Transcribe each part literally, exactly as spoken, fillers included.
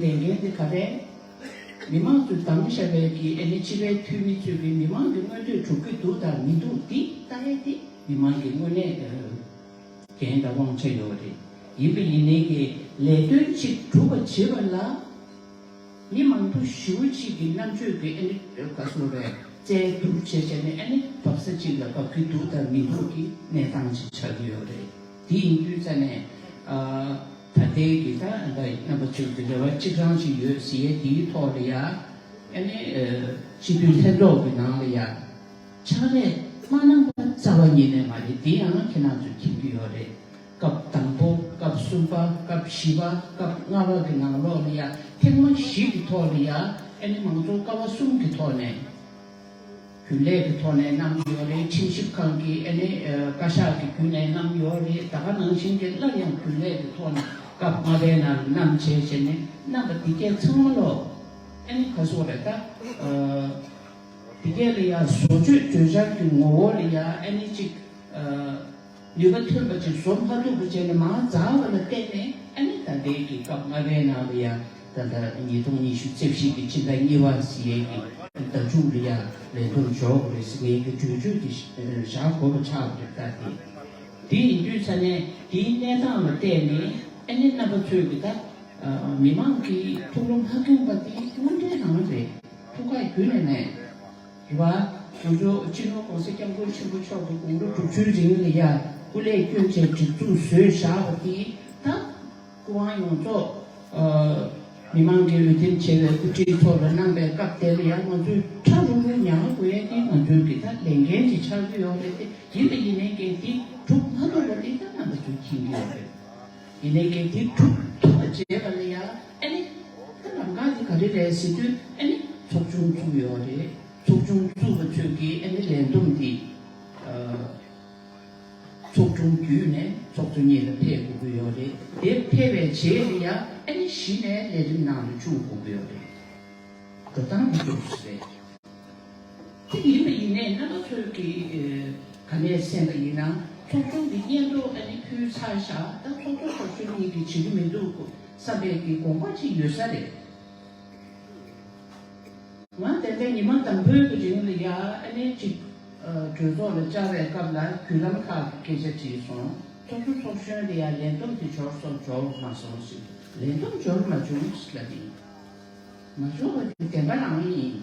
ལས་འགན་དེ་ག་རེ། མི་མང་ཚོས་བདམས་བཞག་པའི་གི་ཨ་ནི་སྤྱི་པའི་འཐུས་མི་ཚོས་གི་མི་མང་གི་མངོན་འདོད་གྲུབ་ཀྱི་འདུག་དང་མི་འདུག་འདི་ལྟ་ཡས་དེ་མི་མང་གི་དངོས་གནས་འགན་དང་དབང་ཆ་ཡོད་རེད། ཡིན་པ་ཡིན་ནའི་གི་ལས་དོན་གཅིག་གྲུབ་པ་བྱེད་པ་ལ། མི་མང་པོ་ཞེ་པོ་ཅིག་གི་རྣམ་དཔྱོད་ཀྱི་ཨ་ནི་ག་ཟེར་རེད། རྩལ་སྟོབས་བྱས་བྱས་ནས་ཨ་ནི་འབབ་ས་གཅིག་ལ་འབབ་ཀྱི་འདུག་དང་མི་འདུག་གི་གནས་སྟངས་ཅིག་ཆགས་ཀྱི་ཡོད་རེད། དེ་ཡིན་དུས་ཙ་ནས་ཨ། ད་ལྟའི་གི་ད་ད་རྣམ་པ་ཚོས་ཀྱི་རེ་བ་གཅིག་རྐྱང་ཅིག་ཡོད་ཟེར་ཡས་དེའི་ཐོག་ལ་ཡ། ཨ་ནི་སྤྱི་འཐུས་ལྷན་ཚོགས་ཀྱི་ནང་ལ་ཡ། ཕྱག་ལས་མ་གནང་པ་རྩ་བ་ཉིད་ནས་མ་རེད། དེ་ཡང་ཁྱེད་རང་ཚོས་མཁྱེན་གྱི་ཡོད་རེད། སྐབས་དང་པོ། སྐབས་གསུམ་པ། སྐབས་བཞི་པ། སྐབས་ལྔ་པ་གི་ནང་ལོགས་ལ་ཡ་ཐེངས་མ་བཞི་གི་ཐོག་ལ་ཡ་ཨ་ནི་མང་གཙོ་ཀ་བ་གསུམ་གི་ཐོག་ནས། རྒྱུན་ལས་ཀྱི་ཐོག་ནས་བསྣམས་ཡོད་རེད། ཁྲིམས་ཞིབ་ཁང་གི་ཨ་ནི་བཀའ་ཤག་གི་བརྒྱུད་ནས་བསྣམས་ཡོད་རེད། ད་ག་ནང་བཞིན་གྱི་སླར་ཡང་རྒྱུན་ལས་ཀྱི་ཐོག་ནས་སྐབས་ལྔ་པའི་ནང་བསྣམས་བྱས་བྱས་ནས་བསྣམས་པ་འདི་གས་ཚང་མ་ལོ། ཨ་ནི་ག་ཟེར་རེད་ད། འདི་གས་ལ་ཡ་བཟོ་བཅོས་གྲོས་འཆར་གྱི་ངོ་བོ་ལ་ཡ་ཨ་ནི་གཅིག་ནུས་པ་ཐོན་པ་ཅིག་བཟོ་མ་ཐུབ་པ་བྱས་ནས་མར་འཛག་པ་ལ་བརྟེན་ནས་ཨ་ནི་ད་ལྟའི་གི་སྐབས་ལྔ་པའི་ནང་ལ་ཡ་ད་ལྟ་ཉིས་སྟོང་ཉི་ཤུ་རྩ་བཞི་གི་ཕྱི་ཟླ་གཉིས་པ་ཟེར་ཡས་ཀྱི་ཟླ་མཇུག་ལ་ཡ་ལས་དོན་འབྱོར་དགོས་རེད་ཟེར་ངེད་ཀྱི་གྲོས་ཆོད་དེ་བཞག་དགོས་པ་ཆགས་པ་རེད། ད་དེ་དེ་ཡིན་དུས་ཙ་ནས་དེའི་གནས་སྟངས་ལ་བལྟས་ནས་ཨ་ནི་རྣམ་པ་ཚོས་ཀྱི་ད་མི་མང་གི་ཐུགས་བློ་མ་ཐོངས་པ་དེ་དངོས་འབྲེལ་རང་རེད། ཐུགས་ཁག་རྒྱུན་ནས་མེད། རེད་བ། ང་ཚོ་སྤྱི་ནོར་༸གོང་ས་༸སྐྱབས་མགོན་ཆེན་པོ་མཆོག་གི་དགུང་ལོ་དྲུག་ཅུའི་རིང་ལ་ཡ་སྐུ་ལས་བསྐྱོན་བྱས་སྒྲིག་འཛུགས་བཟོས་བཞག་པ་དེ་ད་སྐུ་དབང་ཡོངས་རྫོགས་མི་མང་གིས་འོས་འདེམས་བྱས་པའི་དབུ་ཁྲིད་ཚོ་ལ་གནང་པའི་སྐབས་དེ་ལ་ཡང་ང་ཚོས་ཁྲ་རུ་རུ་ཉར་དགོས་ཡས་དེ་ང་ཚོའི་གི་ད་ལས་འགན་ཅིག་ཆགས་ཀྱི་ཡོད་རེད་དེ། ཡིན་པ་ཡིན་ནའི་གལ་ཏེ་གྲུབ་མ་ཐུབ་པ་དེ་ད་རྣམ་པ་ཚོས་མཁྱེན་གྱི་ཡོད་རེད། ཡིན་ནའི་གལ་ཏེ་གྲུབ་ཐུབ་པ་བྱས་པ་ལ་ཡང་ཨ་ནི་ད་ལམ་ཁ་དེ་ག་རེ་རེད་ཟེར་དུས་ཨ་ནི་ཚོགས་ཆུང་བཙུགས་ཡོད་རེད། ཚོགས་ཆུང་བཙུགས་པ་ཚོས་ཀྱིས་ཨ་ནི་ལས་བསྡོམས་དེ་ཚོགས་དྲུང་བརྒྱུད་ནས་ཚོགས་གཙོ་གཉིས་ལ་ཕེབས་དགོས་ཀྱི་ཡོད་རེད། དེ་ཕེབས་པའི་རྗེས་ལ་ཡང་ཨ་ནི་གཞི་ནས་ལས་རིམ་ནང་ལ་བཅུག་དགོས་ཀྱི་ཡོད་རེད། འགྲོ་སྟངས་དེ་འདྲ་རེད། དེ་ཡིན་པ་ཡིན་ནའི་རྣམ་པ་ཚོས་ཀྱིས་ག་ནས་གསན་པ་ཡིན་ན་ཚོགས་ཆུང་གི་སྙན་ཐོ་ཨ་ནི་ཕུལ་ཚར་བཞག་ད་ཚོགས་གཙོ་ཚོགས་གཞོན་གཉིས་ཀྱིས་བྱེད་ཀྱི་མི་འདུག་བསམ་པའི་གི་དགོངས་པ་ཅིག་ཡོད་ས་རེད། ང་ད་ལྟ་ཉི་མ་དང་པོའི་གི་རིང་ལ་ཡ་ཨ་ནི་ཅིག་གྲོས་ཚོགས་ལ་བཅར་བའི་སྐབས་ལ་བརྒྱུད་ལམ་ཁག་གི་སྐད་ཆ་དྲིས་སོང་། ཚོགས་གཙོ་ཚོགས་གཞོན་ལ་ཡ་ལས་བསྡོམས་དེ་འབྱོར་སོང་འབྱོར་མ་སོང་ཞེས་ལས་བསྡོམས་འབྱོར་མ་བྱུང་ཞེས་ལབ་ཡིན། མ་འབྱོར་བ་དེ་བདེན་པ་རང་ཡིན།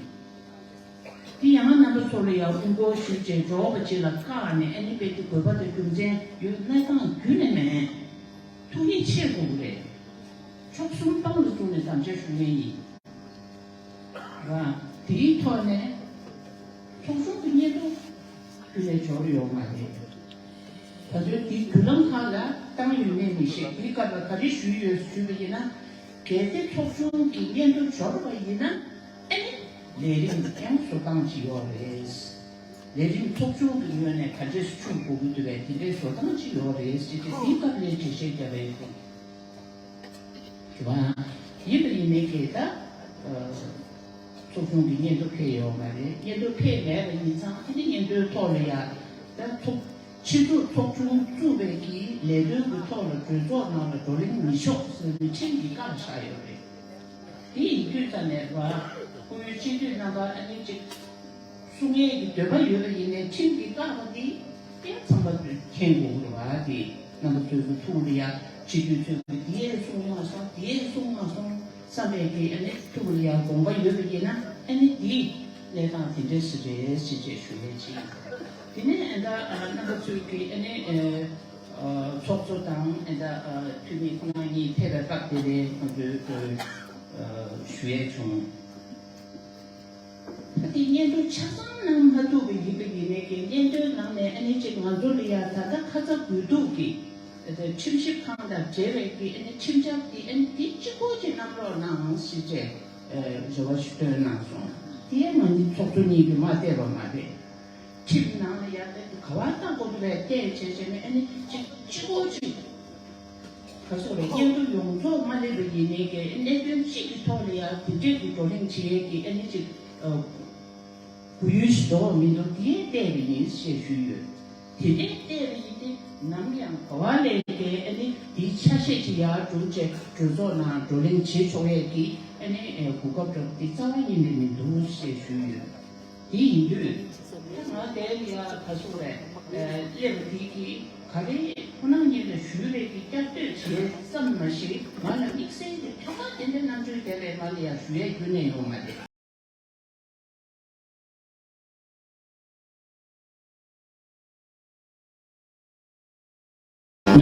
དེ་ཡང་རྣམ་པ་ཚོ་ལ་ཡང་དབུ་སྐོར་ཞུས་རྗེས་འབྱོར་བ་ཅིག་ལ་བཀག་ནས་ཨ་ནི་དཔེ་དེ་དགོས་པ་དང་རྒྱུ་མཚན་ཡོད་གནས་སྟངས་རྒྱུན་ནས་མེད། ཐུགས་ཉིད་ཆེ་དགོས་ཀྱི་རེད། ཕྱོགས་གསུམ་དཔང་དུ་བཙུགས་ནས་དམ་བཅའ་ཞུ་མཁན་ཡིན། ར། དེའི་ཐོག་ནས་ཚོགས་ཆུང་གི་སྙན་ཐོ་ཁྱོན་ནས་འབྱོར་ཡོད་མ་རེད། ད་དུང་དེའི་བརྒྱུད་ལམ་ཁག་ལ་བཏང་ཡོད་མེད་མི་ཤེས། དེའི་སྐབས་ལ་ག་རེ་ཞུས་ཡོད་ཞུས་པ་ཡིན་ན། གལ་ཏེ་ཚོགས་ཆུང་གི་སྙན་ཐོ་འབྱོར་བ་ཡིན་ན་ཨ་ནི་ལས་རིམ་ཡང་བཟོ་སྟངས་ཅིག་ཡོད་རེད། ལས་རིམ་ཚོགས་ཆུང་གི་ངོས་ནས་ག་འདྲས་བཅུག་དགོས་ཀྱི་འདུག་པས་དེ་འདྲའི་བཟོ་སྟངས་ཅིག་ཡོད་རེད་ཟེར་ཏེ་དེའི་སྐབས་ལ་འགྲེལ་བཤད་བརྒྱབ་པ་ཡིན། རེད་བ། ཡིན་པ་ཡིན་ནའི་གལ་ཏེ། ཚོགས་ཆུང་གི་སྙན་ཐོ་ཕེབས་ཡོད་མ་རེད། སྙན་ཐོ་ཕེབས་མེད་པ་ཡིན་ཙང་ཨ་ནི་སྙན་ཐོའི་ཐོག་ལ་ཡ། ད་ཚོགས་ཆེད་འཛུགས་ཚོགས་ཆུང་བཙུགས་པའི་གི་ལས་དོན་གྱི་ཐོག་ལ་གྲོས་ཚོགས་ནང་ལ་བགྲོ་གླེང་མི་ཆོག་ཟེར་ནས་ཁྲིམས་ཀྱིས་བཀག་བཞག་ཡོད་རེད། དེ་ཡིན་དུས་ཙ་ནས་ར། སྐུ་ཡོད་སྤྱི་འཐུས་རྣམ་པ་ཨ་ནི་གཅིག་གསུང་ཡས་ཀྱི་འདོད་པ་ཡོད་པ་ཡིན་ནའི་ཁྲིམས་ཀྱིས་བཀག་པ་འདི་གཏན་ཚང་པ་མཁྱེན་དགོས་ཀྱི་རེད་བ། དེ་རྣམ་པ་ཚོའི་གི་ཐུགས་ལ་ཡ་སྤྱི་འཐུས་ཚོས་གི་འདི་ཡས་གསུང་མ་སོང་། འདི་ཡས་གསུང་མ་སོང་བསམ་པའི་གི་ཨ་ནི་ཐུགས་ལ་ཡ་དགོངས་པ་ཡོད་པ་ཡིན་ན་ཨ་ནི་འདི་གནས་སྟངས་དེ་འདྲས་སེ་རེད་ཅེས་བཅས་ཞུ་ཡས་ཅིག་དེ་ནས་ཨ་ད་རྣམ་པ་ཚོའི་གི་ཨ་ནི་ཚོགས་གཙོ་དང་ཨ་ད་འཐུས་མི་ཁོང་རྣམ་གཉིས་ཕེབས་པའི་སྐབས་དེ་ལས་ང་ཚོས་ཞུ་ཡས་བྱུང་། ད་དེ་སྙན་ཐོ་ཆ་ཚང་གནང་མ་ཐུབ་པ་ཡིན་པ་ཡིན་ནའི་གི་སྙན་ཐོའི་ནང་ནས་ཨ་ནི་གཅིག་ང་ཚོ་ལ་ཡ་ད་ལྟ་ཁ་ཚ་དགོས་གཏུགས་ཀྱི་ཁྲིམས་ཞིབ་ཁང་དང་འབྲེལ་བའི་གི་ཨ་ནི་ཁྲིམས་འཆར་དེ་ཨ་ནི་དེ་གཅིག་པོ་གཅིག་གནང་རོགས་གནང་ཞེས་བཅས་རེ་བ་ཞུ་འདོན་གནང་སོང་། དེ་ང་གཉིས་ཚོགས་གཙོ་གཉིས་ཀྱིས་མ་བལྟས་པ་མ་རེད། ཁྲིམས་ནང་ལ་ཡ་ད་དེ་ག་བ་ལྟ་དགོས་འདུག་པས་བལྟས་བྱས་བྱས་ནས་ཨ་ནི་གཅིག་གཅིག་པོ་གཅིག་ག་སོགས་རེད། སྙན་ཐོ་ཡོངས་རྫོགས་མ་སླེབས་པ་ཡིན་ནའི་གི་གནད་དོན་གཅིག་གི་ཐོག་ལ་ཡང་དེ་འདྲས་ཀྱི་བགྲོ་གླེང་བྱེད་ཡས་ཀྱི་ཨ་ནི་གཅིག་གོ་ཡུལ་ཞིག་འགྲོ་བ་མི་འདུག་དེ་བལྟས་པ་ཡིན་ཞེས་ཞུས་ཡོད། དེ་འདྲས་བལྟས་པ་ཡིན་ཏེ་ནམ་ཡང་ག་བ་ལས་ཀའི་ཨ་ནི་ དེའི་ཆ་ཤས་ཅིག་ཡར་བསྒྲུབས་བྱས་གྲོས་ཚོགས་ནང་བགྲོ་གླེང་བྱེད་ཆོག་ཡས་ཀྱི་ཨ་ནི་གོ་སྐབས་འདྲ་པོ་དེ་རྩ་བ་ཉིད་ནས་མི་འདུག་ཅེས་ཞུས་ཡོད། དེ་ཡིན་དུས་ང་དེ་ལ་ཡ་ག་ཚོད་རེད། སླེབས་དེ་གི་ག་རེ་ཁོ་རང་ཉིད་ལ་ཞུས་རེད་ཀྱི་བསྐྱར་ཟློས་བྱེད་ཙམ་མ་ཞིག་ང་ལ་དམིགས་བསལ་གྱི་ཁྱད་པར་དེ་འདྲའི་རྣམ་འགྱུར་དེ་ལས་ང་ལ་ཡ་ཞུ་ཡས་ཁྱོན་ནས་ཡོད་མ་རེད།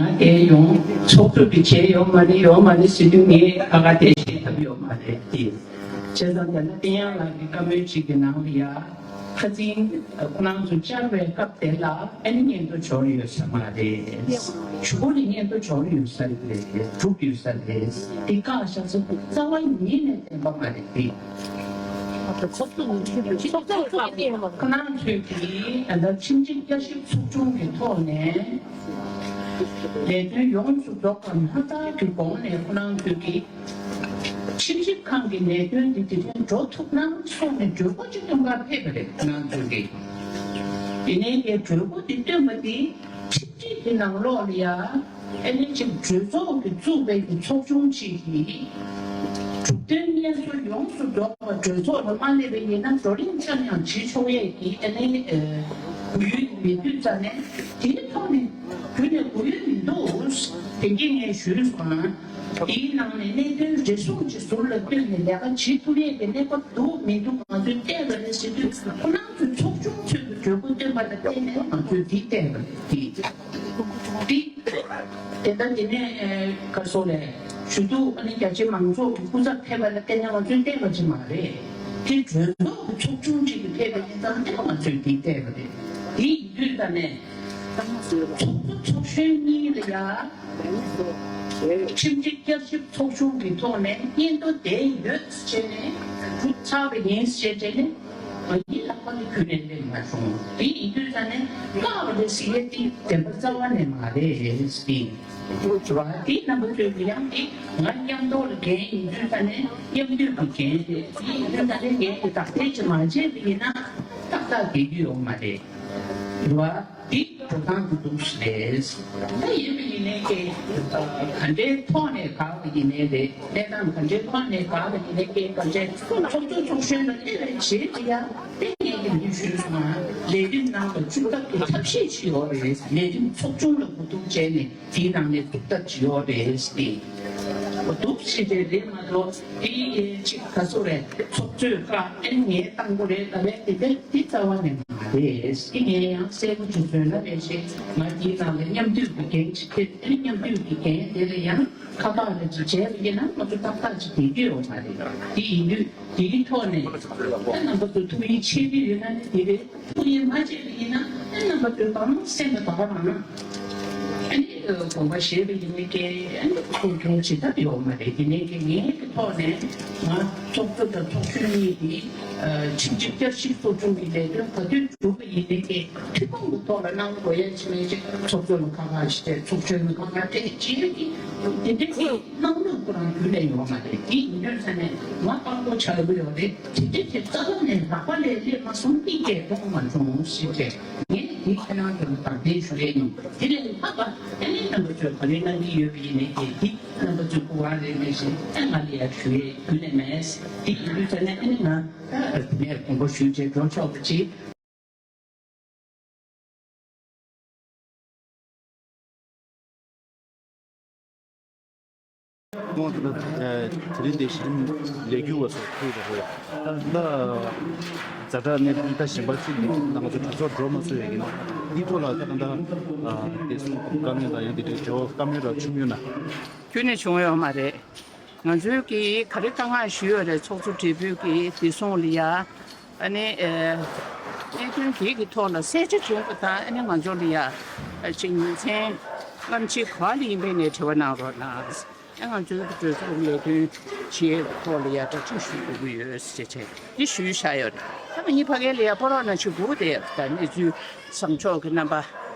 ང་དེ་ཡོང་ཚོགས་གཙོ་གི་བྱས་ཡོད་མ་རེད་ཡོད་མ་རེད་ཟེར་དུས་ངས་ཁ་ཁ་དེ་བཤད་ཐུབ་ཡོད་མ་རེད་དེ། བྱས་ཙང་དེ་ལ་བསྟན་ཡང་ལགས་ཀྱི་བཀའ་མོལ་ཅིག་གི་ནང་ལ་ཡ། ཁ་སང་ཁོ་རང་ཚོ་བཅར་བའི་སྐབས་དེ་ལ་ཨ་ནི་སྙན་ཐོ་འབྱོར་ཡོད་ས་མ་རེད། གཞུག་གུ་ནས་སྙན་ཐོ་འབྱོར་ཡོད་ས་རེད། གྲུབ་ཡོད་ས་རེད། དེ་བཀག་བཞག་ས་རྩ་བ་ཉིད་ནས་བདེན་པ་མ་རེད་དེ། ཁོ་རང་ཚོས་ཀྱིས་ད་ལྟ་ཁྲིམས་ཞིབ་བསྐྱར་ཞིབ་ཚོགས་ཆུང་གི་ཐོག་ནས་ལས་དོན་ཡོངས་སུ་རྫོགས་པ་མ་དག་གི་གོང་ནས་ཁོ་རང་ཚོས་ཀྱིས། ཁྲིམས་ཞིབ་ཁང་གི་ལས་དོན་འདི་དེ་དོན་འགྲོ་ཐུབ་ན་གསུངས་ནས་གྲོས་འགོ་ཅིག་གཏོང་གར་ཕེབས་པ་རེད་ང་ཚོ་གིས། དེ་ནས་ཀྱི་གྲོས་འགོ་འདི་བཏོན་པ་དེ་ཁྲིམས་སྒྲིག་གི་ནང་ལོགས་ལ་ཡ་ཨ་ནི་ཅིག་གྲོས་ཚོགས་ཀྱི་བཙུགས་པའི་གི་ཚོགས་ཆུང་ཅིག་གིས་གྲུབ་དོན་སྙན་སེང་ཡོངས་སུ་རྫོགས་པ་གྲོས་ཚོགས་ལ་མ་སླེབས་པ་ཡིན་ན་བགྲོ་གླེང་ཙམ་ཡང་བྱེད་ཆོག་ཡས་ཀྱི་ཨ་ནི་གོ་ཡུལ་མེད་དུས་ཙང་ནས་དེའི་ཐོག་ནས་གུས་ནས་གོ་ཡུལ་མི་འདུག་དེ་འདྲས་ངས་ཞུས་སོང་། དེའི་ནང་ནས་གནད་དོན་རེ་ཟུང་ཅིག་ཟུར་ལ་བཏོན་ནས་ལས་ཀ་བྱེད་ཐུབ་ཡས་ཀྱི་གནས་བབ་འདུག་མི་འདུག་ང་ཚོས་བལྟས་པ་རེད་ཟེར་དུས་ཁོ་རང་ཚོའི་ཚོགས་ཆུང་ཚོས་ཀྱི་གྲོས་འགོ་བཏོན་པ་ལ་བརྟེན་ནས་ང་ཚོས་འདི་བལྟས་པ་རེད། འདི་དེ་ལྟར་དེ་ནས་ག་སོགས་ལས་ཞུ་གཏུག་ཨ་ནི་རྒྱ་ཆེ་མང་ཚོགས་ཀྱི་སྐུ་ཚབ་ཕེབས་པ་ལ་བརྟེན་ནས་ང་ཚོས་བལྟས་པ་ཅིག་མ་རེད། དེ་གྲོས་ཚོགས་ཀྱི་ཚོགས་ཆུང་ཅིག་གིས་ཕེབས་པ་ཡིན་ཙང་དེ་ང་ཚོས་འདི་བལྟས་པ་རེད། དེ་ཡིན་དུས་ད་ནས་ཚོགས་གཙོ་ཚོགས་གཞོན་གཉིས་ལ་ཡ། ཁྲིམས་སྒྲིག་བསྐྱར་ཞིབ་ཚོགས་ཆུང་གི་ཐོག་ནས་སྙན་ཐོ་དེ་ཡོད་ཅེས་ནས་གྲུབ་ཚར་བ་ཡིན་ཞེས་བྱས་ནས་ང་གཉིས་ལྷག་པ་ནི་ཁྱོན་ནས་སླེབས་མ་བྱུང་། དེ་ཡིན་དུས་ད་ནས་བཀག་པ་རེད་ཟེར་ཡས་དེ་བདེན་པ་རྩ་བ་ནས་མ་རེད་ཟེར། དེ་རེད་བ། དེ་རྣམ་པ་ཚོས་ཀྱི་ཡང་དེ་ང་མཉམ་དུ་ལ་འགན་ཡིན་དུས་ད་ནས་མཉམ་དུས་ཀྱི་འགན་རེད། དེ་ཡིན་དུས་ད་ནས་འགན་གྱི་བདག་དེ་ཅིག་མ་བྱས་པ་ཡིན་ན་ཏག་ཏག་འགྲིག་གི་ཡོད་མ་རེད། རེད་བ། འདི་འགྲོ་སྟངས་འདི་འདུག་ཟེར། ད་ཡིན་པ་ཡིན་ནའི་ཀྱེ། ག་འདྲའི་ཐོག་ནས་དགག་པ་ཡིན་ནའི་རེད། གནས་སྟངས་ག་འདྲའི་ཐོག་ནས་དགག་པ་ཡིན་ནའི་ཀྱེ། ག་འདྲའི་ཚོགས་གཙོ་ཚོགས་གཞོན་ལ་སླེབས་པའི་རྗེས་དེ་ཡང་དེ་ངས་ཀྱི་མི་ཞུས་སོང་ང་། ལས་རིམ་ནང་ལ་བཅུག་ཐབས་ཀྱི་ཐབས་ཤེས་ཅིག་ཡོད་རེད། ལས་རིམ་ཚོགས་ཆུང་ལ་གོ་བསྡུར་བྱས་ནས་དེའི་ནང་ནས་འདུག་ཐབས་ཅིག་ཡོད་རེད་ཟེར་ཏེ། འདུག་ཟེར་དེ་རེད་མ་གཏོགས་དེ་ཅིག་ག་ཚོད་རེད། ཚོགས་གཙོས་ཁ་ཨེ་ངས་བཏང་དགོས་རེད་ལབ་པའི་དེ་འདྲ་དེ་རྩ་བ་ནས་མ་རེད། དེ་ངས་ཡང་གསལ་པོ་ཅིག་བཟོས་ན་མེད་ཞེས། ང་དེའི་ནང་ལ་མཉམ་འདུས་ཀྱི་འགན་ཅིག་ཕེབས། ཨེ་མཉམ་འདུས་ཀྱི་འགན་དེ་ལ་ཡང་ཁ་པར་ལ་ཅིག་བྱས་པ་ཡིན་ན་ང་ཚོ་ཏག་ཏག་ཅིག་བསྡད་རྒྱུ་ཡོད་མ་རེད། དེ་ཡིན་དུས་དེའི་ཐོག་ནས་ཨེ་རྣམ་པ་ཚོ་ཐུགས་ཡིད་ཆེས་ཀྱི་ཡོད་ན་ནི་དེ་རེད། ཐུགས་ཡིད་མ་ཆེས་པ་ཡིན་ན་ཨེ་རྣམ་པ་ཚོས་གང་སེམས་ལ་དགའ་བ་མ་གནང་། ཨ་ནི་དགོངས་པ་བཞེས་པ་ཡིན་ནའི་ཀྱེ། ཨ་ནི་ཐུགས་མཐུན་བྱེད་ཐབས་ཡོད་མ་རེད། དེ་ནས་ཀྱེ་ངའི་གི་ཐོག་ནས་ང་ཚོགས་གཙོ་དང་ཚོགས་གཞོན་གཉིས་ཀྱིས་ཁྲིམས་ཞིབ་བསྐྱར་ཞིབ་ཚོགས་ཆུང་གི་ལས་དོན་ག་དུས་གྲུབ་པ་ཡིན་ནའི་ཀྱེ་ཐུགས་ཕམ་གྱི་ཐོག་ལ་གནང་དགོས་ཡ་ཅི་མེད་ཅིག་ཚོགས་གཙོ་ལ་ཁ་ཁ་ཞིག་སྤྲད། ཚོགས་གཞོན་ལ་ཁ་ཁ་སྤྲད་ཅེས་ཀྱི་དེ་འདྲའི་གི་གནང་ལུགས་ཁོ་རང་རྒྱུན་ལས་ཡོད་མ་རེད། དེ་ཡིན་དུས་ས་ནས་ང་དཔང་པོ་ཆགས་ཀྱི་ཡོད་རེད། དེ་འདྲའི་དེ་རྩ་བ་ནས་ལག་པ་ལས་སླེབས་མ་སོང་། གཏིང་སྐྱེས་མཐོང་མ་བྱུང་ཞེས་བྱས། ངས་འདི་ཁྱེད་རང་ཚོ་ལ་བདག་འཛིན་ཞུ་ཡས་ཡིན། དེ་ལས་ལྷག་པ་ཨ་ནི་རྣམ་པ་ཚོས་ག་རེ་གནང་གི་ཡོད་པ་ཡིན་ནའི་ཀྱེ་འདི་རྣམ་པ་ཚོའི་སྐུ་དབང་རེད་མེད་ཞེས་ཨ་ང་ལ་ཡ་ཞུ་ཡས་རྒྱུན་ལས་མེད། དེ་ཡིན་དུས་ཙང་ནས་ཨ་ནི་ང་དེ་ནས་དགོངས་པ་ཞུས་བྱས་འགྲོ་ཆོག་པ་ཅིག་ཁོང་ཚོ་དེ་རིང་དེ་གཞི་རིམ་ལས་འགུལ་བ་ཚོ་ཕུལ་བ་རེད། ད་ཛ་དྲག་གནད་དོན་ད་གཞན་པ་ཚིག་འདི་ང་ཚོ་གྲོས་ཚོགས་འགྲོ་མ་ཚུད་ཡ་ཡིན། འདི་ཐོག་ལ་ད་ད་ད་དེ་སོང་བཀའ་མོལ་དང་ཡང་དེ་འདྲའི་འབྲེལ་བ་བཀའ་མོལ་ར་བྱུང་ཡོད་ན། ཁྱོན་ནས་བྱུང་ཡོད་མ་རེད། ང་ཚོའི་གི་ག་རེ་བཀའ་མངགས་ཞུས་ཡོད་རེད། ཚོགས་གཙོ་སྦྲེལ་པོས་གི་དེ་སོང་ལ་ཡ། ཨ་ནི་ཨེ། གནད་དོན་དེ་གི་ཐོག་ལ་གསལ་ཆ་བྱུང་བ་དང་ཨ་ནི་ང་ཚོ་ལ་ཡ། ཨ་ཅིག་ཉིན་མཚན་སྔ་ཕྱི་ག་པ་ལ་ཡིན་པའི་ནས་དྲི་བ་གནང་རོགས་གནང་། ཨ་ང་ཚོའི་གི་གྲོས་ཚོགས་ལས་དོན་བྱེད་ཐོག་ལ་ཡ་གྲ་སྒྲིག་ཞུ་དགོས་ཀྱི་ཡོད་ཟེར་བྱས་དེ་ཞུས་བཞག་ཡོད་རེད། ད་ང་གཉིས་ཕ་གི་ལ་ཡ་སྤོ་རོགས་གནང་ཞུ་དགོས་དེ་ད་གནས་ཚུལ་བཟང་ཕྱོགས་ཀྱི་རྣམ་པ།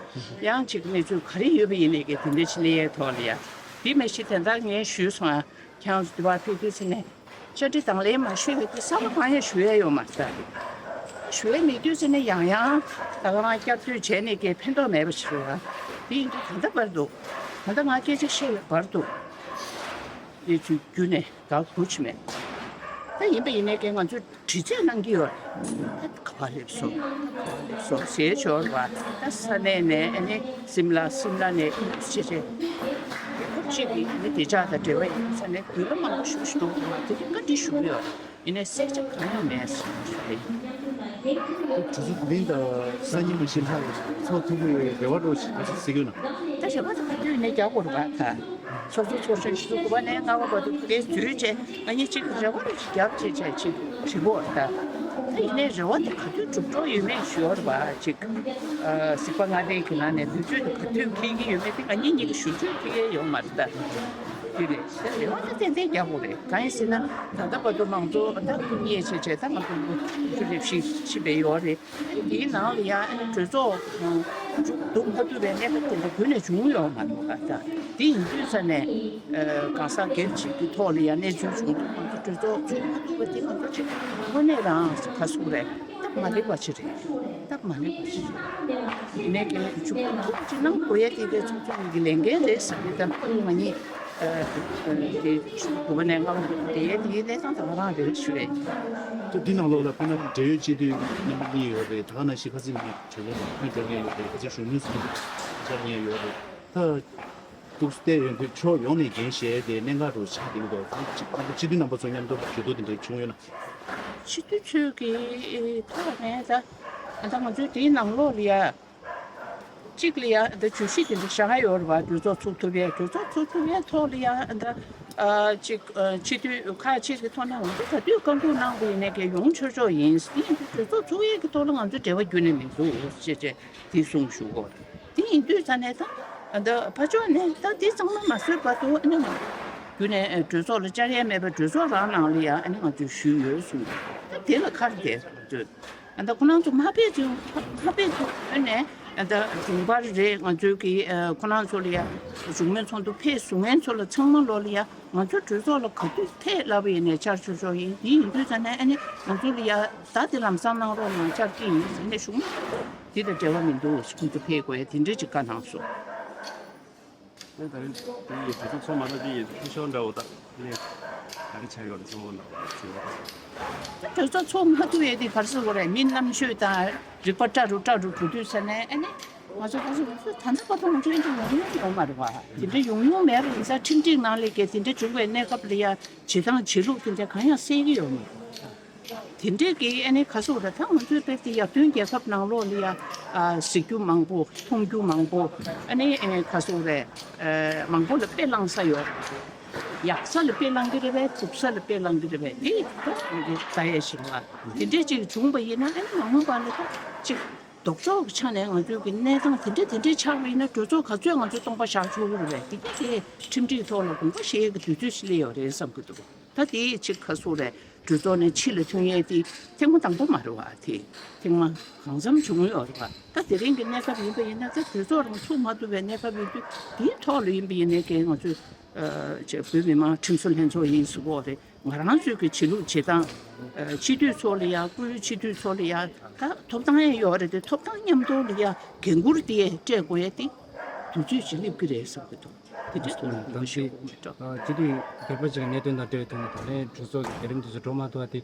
ཡང་ཅིག་གནས་ཚུལ་ག་རེ་ཡོད་པ་ཡིན་ནའི་གི་དེ་འདྲ་ཞིག་ལ་ཡའི་ཐོག་ལ་ཡ། དེ་མ་གཞི་དེ་འདྲ་ངས་ཞུས་སོང་ཨ། ཁྱེད་རང་ཚོ་འདི་བར་ཕེབས་དུས་ཚེ་ནས་བཅར་འདྲི་དང་ལེན་མ་ཞུས་པའི་དུས་ས་བ་གང་ཡང་ཞུ་ཡ་ཡོད་མ་རེད། ཞུ་ཡ་མེད་དུས་ཚེ་ནས་ཡང་ཡང་ད་ག་རང་བསྐྱར་ཟློས་བྱས་ནས་ཀྱི་ཕན་ཐོགས་མེད་པ་ཞིག་རེད་བ། དེ་ཡིན་དུས་ད་ལྟ་བར་དུ་ ད་ལྟ་ང་སྐད་ཆ་བཤད་པའི་བར་དུ་གནས་ཚུལ་བརྒྱུད་ནས་ད་གོ་ཆི་མེད། ད་ཡིན་པ་ཡིན་ནའི་ཀྱང་ང་ཚོས་དྲི་རྩད་གནང་གི་ཡོད་རེད། ད་ག་པར་སླེབས་སོང་། ག་པར་སླེབས་སོང་ཟེར་ཞོར་བ། ད་ས་གནས་ནས་ཨ་ནི་སིམ་ལ་སིམ་ལ་ནས་ཨིན་ཇི་ཆེ་ཆེ་རྒྱལ་ཁབ་ཅིག་གི་མི་བདེ་འཇགས་དང་འབྲེལ་བ་ཡིན་ས་ནས་འབུལ་བ་མང་པོ་ཞུ་ཞུ་འདུག་དེ་བཀའ་འདྲི་ཞུ་གི་ཡོད་རེད། ཡིན་ནའི་གསལ་ཆ་གང་ཡང་མེད་ཟེར་ཞུ་གི་ཡིན། དུས་ཚོད་འདི་དང་སང་ཉིན་མ་གཞི་ལྷག་ཡོད་ཚོགས་ཐུབ་ཀྱི་རེ་བ་འགྲོ་ཞིག་ག་ཚོད་སྲིད་ཀྱི་ཡོད་ན། ད་རེ་བ་དེ་ག་དུས་ནས་རྒྱག་དགོས་རེད་པ། ད་ཚོགས་གཙོ་ཚོགས་གཞོན་ཆུ་ཚོད་དགུ་པ་ནས་ལྔ་པ་བར་དུ་དེ་འཛུལ་བྱས་ང་གཉིས་གཅིག་རེ་བ་རེ་ཞིག་རྒྱབ་བྱས་བྱས་ཅིག་བྱེད་དགོས་རེད་ད། ད་ཡིན་ནའི་རེ་བ་དེ་ག་དུས་འགྲུབ་འགྲོ་ཡོད་མེད་ཞུ་བར་བ་ཅིག་གཟིགས་པ་ལྔ་ལྡན་གྱི་ནང་ནས་དུས་ཚོད་དེ་ག་དུས་འཁེལ་གྱི་ཡོད་མེད་དེ་ང་གཉིས་གཉིས་ཀྱི་ཞུ་ཚོད་འཁེལ་ཡས་ཡོད་མ་རེད་ད། དེ་རེད། རེ་བ་དེ་ཏན་ཏན་རྒྱག་དགོས་རེད། གང་ཡིན་ཟེར་ན་ད་ལྟ་བར་དུ་མང་གཙོ་ད་སྐུ་ཉེ་ཆེ་ཆེ་ད་ང་ཚོ་ལོ་དྲུག་ཅུ་རེ་བཞི་ཕྱིན་པའི་ཡོད་རེད། དེའི་ནང་ལ་ཡང་གྲོས་ཚོགས་མཇུག་བསྡུ་མ་ཐུབ་པའི་གནས་སྟངས་དེ་འདྲ་རྒྱུན་ནས་བྱུང་ཡོད་མ་རེད་པ། ད་དེ་ཡིན་དུས་ས་ནས་གང་ཟག་སྒེར་གཅིག་གི་ཐོག་ལ་ཡང་གནས་ཚུལ་བྱུང་འདུག་ང་ཚོ་གྲོས་ཚོགས་ཚུགས་མ་ཐུབ་པ་དེ་ང་ཚོ་ཅིག་དངོས་གནས་རང་ག་ཟེར་རེད། སྟབས་མ་ལེགས་པ་ཅིག་རེད། སྟབས་མ་ལེགས་པ་ཞིག་རེད། ཡིན་ནའི་ཀྱང་ཕྱུག་པོ་ཐུགས་ཀྱི་གནང་དགོས་ཡ་དེ་གའི་ཚོགས་གཙོ་གཉིས་ཀྱི་ལས་འགན་རེད་བསམ་གྱི། ད་ཁོང་ང་གཉིས་དེ་ཕྱུག་པོ་དགུ་པ་ནས་ལྔ་པ་བར་དུ་བསྡད་ཡ་དེའི་གནས་སྟངས་ད་ག་རང་རེད་ཞུ་ཡ་ཡིན། ད་འདི་ནང་ལོགས་ལ་དཔེར་ན་འབྲེལ་ཡོད་སྤྱི་འཐུས་རྣམ་པ་གཉིས་ཡོད་རེད། ད་ག་ནང་བཞིན་ཁ་སང་ནས་གྲོས་ཚོགས་ནང་འགྲོ་མཁན་ཡོད་རེད། ཁ་སང་བཞུགས་མོལ་ཚོགས་འདུ་བཅར་མཁན་ཡོད་རེད། ད་ཐུགས་གཏད་ཡོད་དུས་ཕྱོགས་ཡོངས་ནས་འགན་བཞེས་ཏེ་གནད་འགག་རུ་ཆགས་ཀྱི་འདུག་ད་སྤྱི་འཐུས་རྣམ་པ་ཚོ་མཉམ་དུ་གྲོས་བསྡུར་དེ་འདྲ་བྱུང་ཡོད་ན། སྤྱི་འཐུས་ཚོས་ཀྱི་ཐོག་ནས་ད་ད་ང་ཚོའི་དེའི་ནང་ལོགས་ལ་ཡ་གཅིག་ལ་ཡ་ད་བརྗོད་གཞི་དེ་འདྲ་བཞག་ཡོད་རེད་པ། གྲོས་ཚོགས་ཚུགས་ཐུབ་ཡས། གྲོས་ཚོགས་ཚུགས་ཐུབ་ཡས་ཐོག་ལ་ཡ་ད་ཨ་གཅིག་ཨ་སྤྱི་འཐུས་ཁག་ཅིག་གི་ཐོག་ནས་ང་ཚོ་ག་དུས་བཀའ་འགུག་གནང་བ་ཡིན་ནའི་ཀྱི་ཡོང་ཆོག་ཆོག་ཡིན། ཡིན་དུས་གྲོས་ཚོགས་ཚུགས་ཡས་ཀྱི་ཐོག་ལ་ང་ཚོ་འབྲེལ་བ་རྒྱུན་ནས་མི་འདུག་ཅེས་བྱས། དེ་གསུངས་ཞུ་གོ། དེ་ཡིན་དུས་ཙ་ནས་ད་ད་ཕར་ཕྱོགས་ནས་ད་དེ་གཙང་མ་མ་བཟོས་བར་དུ་ཨ་ནི་ང་རྒྱུན་ནས་གྲོས་ཚོགས་ལ་བཅར་ཡས་མེད་པར་གྲོས་ཚོགས་རང་ནང་ལ་ཡང་ཨ་ནི་ང་ཚོས་ཞུས་ཡོད་གསུངས། ད་དེ་ལ་ཁར་དེ་ང་ཚོས་ད་ཁོ་རང་ཚོ་མ་ཕེབས་ཚུན་མ་ཕེབས་ཚུན་ནས་ད་དྲུང་འཕར་རེད། ང་ཚོའི་གི་ཁོ་རང་ཚོ་ལ་ཡང་བཞུགས་མོལ་ཚོགས་འདུ་ཕེབས་བཟོ་མཁན་ཚོ་ལ་ཚང་མ་ལོ་ལ་ཡང་ང་ཚོ་གྲོས་ཚོགས་ལ་ག་དུས་ཐད་ལབ་པ་ཡིན་ནས་བཅར་ཆོག་ཆོག་ཡིན། དེ་ཡིན་དུས་ཙ་ནས་ཨ་ནི་ང་ཚོ་ལ་ཡང་ད་དེ་ལམ་སང་གནང་རོགས་གནང་བཅར་གྱི་ཡིན་ཟེར་ནས་བཞུགས་མོལ་དེ་དང་འབྲེལ་བ་མི་འདུག་ཁོང་ཚོ་ཕེབས་དགོས་ཡ་དེ་འདྲ་ཅིག་བཀའ་གནང་སོང་། ཨེ་ད་རིང་དེ་ཡི་གྲོས་ཚོགས་ཚོགས་མ་ཐུབ་ཀྱི་ཡི་འཐུས་ཤོར་འདྲ་བོ་དང་ནས་ག་རེ་ཆགས་ཡོད་རེད་གསུངས་པ་འདྲ་བོ་ཞུ་བ་དང་། གྲོས་ཚོགས་ཚོགས་མ་ཐུབ་ཡས་དེ་ག་རེ་ཟེར་དགོས་རེད། མི་རྣམ་དཔྱོད་དང་རིག་པ་བཀྲ་རུ་བཀྲ་རུ་འགྲོ་དུས་ས་ནས་ཨ་ནི་ང་ཚོ་ག་ཚོད་ང་ཚོ་ད་ལྟ་བར་དུ་ང་ཚོ་ཡིན་གྱི་ཡོང་མྱོང་ཡོད་མ་རེད་བ། དེ་འདྲ་ཡོང་མྱོང་མེད་པ་ཡིན་ཙང་ཁྲིམས་སྒྲིག་ནང་ལས་ཀྱི་དེ་འདྲ་བྱུང་བའི་གནས་སྐབས་ལ་ཡ་བྱེད་སྟངས་བྱེད་ལུགས་དེ་འདྲ་གང་ཡང་གསལ་གྱི་ཡོད་མ་རེད། དེ་འདྲས་ཀྱི་ཨ་ནི་ག་ཟེར་རེད། ད་ང་ཚོའི་དཔེ་དེ་ཡར་ཐོན་རྒྱལ་ཁབ་ནང་ལོགས་ལ་ཡ་ཨ་གཟིགས་རྒྱུ་མང་པོ་མཐོང་རྒྱུ་མང་པོ་ཨ་ནི་ཨེ་ག་ཟེར་རེད། ཨ་མང་པོ་ལ་དཔེ་བླངས་ས་ཡོད། ཡག་ས་ལ་དཔེ་བླངས་ཀྱི་རེད་པས། སྡུག་ས་ལ་དཔེ་བླངས་ཀྱི་རེད་པས། དེ་ད་ང་ཚོ་ལྟ་ཡས་ཤིག་ལ་དེ་འདྲས་ཅིག་བྱུང་བ་ཡིན་ན་ཨ་ནི་མ་འོངས་པ་ལ་ད་ཅིག་ལྡོག་ཕྱོགས་ཀྱི་ཆ་ནས་ང་ཚོའི་གི་གནས་སྟངས་དེ་འདྲས་དེ་འདྲས་ཆགས་པ་ཡིན་ན་གྲོས་ཚོགས་ག་ཚོད་ང་ཚོས་སྟོང་པ་བཞག་ཆོག་གི་རེད་པས། དེ་ག་དེ་ཁྲིམས་སྒྲིག་ཐོག་ལ་དགོངས་པ་བཞེས་ཡས་ཀྱི་དུས་ཚོད་ཞིག་སླེབས་ཡོད་རེད་བསམ་གྱི་འདུག་ད་དེ་ཅིག་ག་ཟེར་རེད། གྲོས་ཚོགས་ནས་ཕྱི་ལ་ཐོན་ཡས་དེ་ཐེངས་མ་དང་པོ་མ་རེད་བ། དེ་ཐེངས་མ་གང་འཚམ་བྱུང་ཡོད་རེད་བ། ད་དེ་རིང་གི་གནས་སྐབས་ཡིན་པ་ཡིན་ན་ད་གྲོས་ཚོགས་རང་ཚུགས་མ་ཐུབ་པའི་གནས་སྐབས་ཡིན་དུས་དེའི་ཐོག་ལ་ཡིན་པ་ཡིན་ནའི་ཀྱི་ང་ཚོས་ཨ་ཅེ་བོད་མི་མང་ཁྲིམས་བཟོ་ལྷན་ཚོགས་ཡིན་ཟེར་གོ་རེད། ང་རང་ཚོའི་གི་བྱེད་ལུགས་བྱེད་སྟངས་ཨ་སྤྱི་འཐུས་ཚོ་ལ་ཡ་སྐུའི་སྤྱི་འཐུས་ཚོ་ལ་ཡ་ད་ཐོབ་ཐང་ཡང་ཡོད་རེད་དེ། ཐོབ་ཐང་མཉམ་དུ་ལ་ཡ་འགན་འཁུར་དེ་སྤྲད་དགོས་ཡ་དེ་དུས་ཚོད་ཅིག་སླེབས་ཀྱི་རེད་བསམ་གྱི་འདུག་དེ་འདྲའི་ཐོག་ལ་ངོ་ཤེས་དགོས་མེད་འགྲོ། སྤྱི་འཐུས་སྒེར་པ་ཅིག་གནད་དོན་དང་འབྲེལ་བའི་ཐོག་ནས་ད་ལན་གྲོས་ཚོགས་ཀྱི་བརྒྱུད་རིམ་དེ་ཚོ་འགྲོ་མ་ཐུབ་པ་དེ།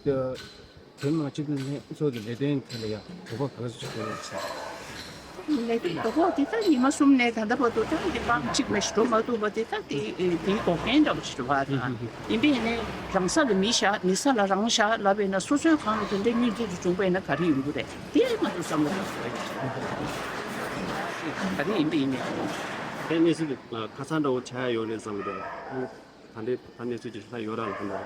དེ་མ་སྤྱི་འཐུས་ཚོགས་ཀྱི་ལས་དོན་ཐད་ལ་ཡང་དོ་ཕོག་ག་ཚོད་ཅིག་འགྲོ་ཡོད་ཟེར། ལས་དོན་དོ་ཕོག་དེ་ད་ཉི་མ་གསུམ་ནས་ད་ལྟ་བར་དུ་ད་འདི་པང་གཅིག་མ་ཞིག་འགྲོ་མ་ཐུབ་པ་དེ་ད་དེ་དེའི་འགོག་རྐྱེན་འདྲ་བོ་ཞིག་རེད་བ། ད་ཡིན་པས་ནས་རང་ས་ལ་མི་བཞག་མི་ས་ལ་རང་བཞག་ལབ་པས་ན་སོ་སོའི་གང་ལ་དེ་འདྲའི་བརྙས་བཅོས་ཅིག་བྱུང་པས་ན་ག་རེ་ཡོང་གི་རེད། དེ་ང་ཚོ་བསམ་བློ་གཏོང་དགོས་རེད། ག་རེ་ཡིན་པ་ཡིན་ནའི། དེ་གནས་ཚུལ་དེ་ཁ་སང་འདྲ་བོ་ཆགས་ཡ་ཡོད་རེད་བསམ་གི་འདུག་ད་འདྲའི་ད་གནས་ཚུལ་ཅིག་ལྷག་ཡོད་ར་ལ་ད་འདྲ་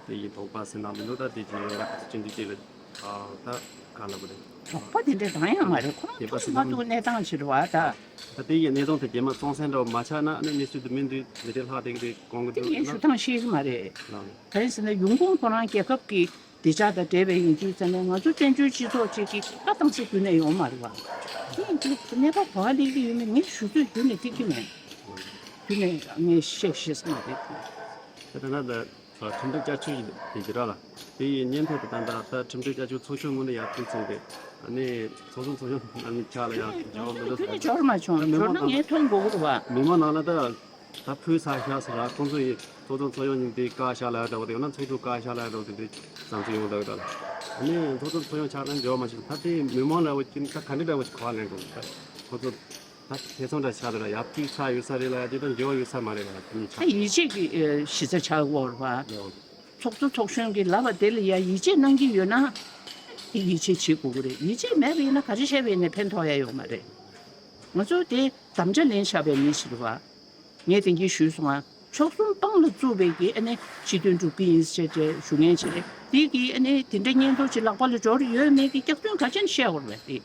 དེ་ཡི་དོགས་པ་ཟེར་ན་མི་འདུག་ད་དེ་ཅིག་ཡོད་ར་ཅིག་འདི་ཅིག་ལ་ད་ག་ལ་བ་རེད། དོགས་པ་དེ་འདྲ་གང་ཡང་མ་རེད། ཁོ་རང་ཚོ་མ་གཏོགས་གནས་སྟངས་ཅིག་རེད་བ་ད། ད་དེ་ཡི་གནས་སྟངས་དེ་རྗེས་མ་སྲོང་བཙན་འདྲ་བོ་མ་ཆགས་ན་ཨ་ནི་གནས་ཚུལ་དེ་མི་འདི་འདི་འདྲའི་ལྷག་བསྡད་ཀྱི་རེད་དགོངས་ཀྱི་འདུག་ངས་ཞུ་སྟངས་ཤེས་ཀྱི་མ་རེད། ལགས། གང་ཡིན་ཟེར་ན་ཡོང་ཁུངས་ཁོ་རང་རྒྱལ་ཁབ་ཀྱི་བདེ་འཇགས་དང་འབྲེལ་བའི་ཡིན་དུས་ཙམ་ནས་ང་ཚོ་བཙན་བྱོལ་སྤྱི་ཚོགས་ཅིག་གི་ལྟ་སྟངས་ཟེར་རྒྱུན་ནས་ཡོད་མ་རེད་བ། དེ་ཡིན་དུས་གནས་བབ་ག་པར་སླེབས་ཀྱི་ཡོད་མེད་ངས་ཞུ་ཚོད་རྒྱུན་ནས་ཐིག་གི་མེད། རྒྱུན་ནས་ངས་བཤད་ཤེས་ས་མ་རེད། ད་ལྟ་ན་ད་ཁྲིམས་སྒྲིག་བསྐྱར་བཅོས་ཡིན་དེ་ར་ལ་དེ་ཡི་སྙན་ཐོ་དེ་ད་ལྟ་ད་ཁྲིམས་སྒྲིག་བསྐྱར་བཅོས་ཚོགས་ཆུང་ངོས་ནས་ཡར་ཕུལ་ཚར་ཏེ། ཨ་ནི་ཚོགས་ཆུང་ཚོགས་ཆུང་ཨ་ནི་ཆགས་ལ་ཡང་འབྱོར་མི་འདུག་ཟེར། འབྱོར་མ་བྱུང་། འབྱོར་ན་ངས་མཐོང་དགོས་ཀྱི་རེད་བ། མི་མང་ནང་ལ་ད་ད་ཕུལ་ཚར་ཤག་ཟེར་ར། ཁོང་ཚོ་ཡི་ཚོགས་ཆུང་ཚོགས་ཆུང་གཉིས་དེ་བཀག་ཤག་ལ་འདྲ་བོ་དེ་ཡང་ན་ཚོགས་འདུ་བཀག་ཤག་ལ་འདྲ་བོ་དེ་འདྲའི་བསམ་ཚུལ་ཡོང་བསྡད་ཀྱི་འདུག་ཨ་ནི་ཚོགས་ཆུང་ཚོགས་ཆུང་ཆགས་ན་འབྱོར་མ་བྱུང་། ད་དེ་མི་མང་ལ་འོ་ཅིན་ད་ག་འདྲ་འདྲ་བོ་ཞིག་གོ་བ་ལེན་དགོས། ད་ཁོང་ཚོ་ད་ཐེ་ཚོམ་འདྲ་ཆགས་འདུག་ར། ཡ་ཐིག་ཆགས་ཡོད་ས་རེད་ལ་ཡ་དེ་ད་འབྱོར་ཡོད་ས་མ་རེད་ལ་ཡ་དེ་ནི་ཆགས། ཡིད་ཆེས་ཀྱི་གཞི་རྩ་ཆགས་ཀྱི་ཡོད་རེད་བ། ཚོགས་གཙོ་ཚོགས་གཞོན་གྱི་ལབ་པ་དེ་ལ་ཡ་ཡིད་ཆེས་གནང་གི་ཡོད་ན་དེ་ཡིད་ཆེས་བྱེད་དགོས་ཀྱི་རེད། ཡིད་ཆེས་མེད་པ་ཡིན་ན་ག་རེ་བཤད་པ་ཡིན་ནའི་ཕན་ཐོགས་ཡ་ཡོད་མ་རེད། ང་ཚོ་དེ་དམ་བཅའ་ལེན་བཞག་པའི་མི་ཞིག་རེད་བ། ངས་དེང་གི་ཞུས་སོང་ང་། མཆོག་གསུམ་དཔང་ལ་བཙུགས་པའི་གི་ཨ་ནི་སྤྱི་དོན་སྒྲུབ་ཀྱི་ཡིན་ཟེར་བྱས་ཞུ་མཁན་ཅིག་རེད། དེ་གི་ཨ་ནི་དེ་འདྲ་སྙན་ཐོ་ཅིག་ལག་པ་ལ་འབྱོར་ཡོད་མེད་ཀྱི་སྐྱག་རྫུན་ག་ཅན་བཤད་དགོས་རེད་དེ།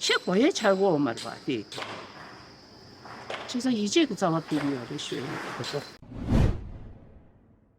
བཤད་དགོས་ཡ་ཆགས་ཀྱི་ཡོད་མ་རེད་བ་དེ། བྱས་ཙང་ཡིད་ཆེས་ཀྱི་རྩ་བ་ཕུལ་གྱི་ཡོད་རེད་ཞུ་ཡ་ཡིན།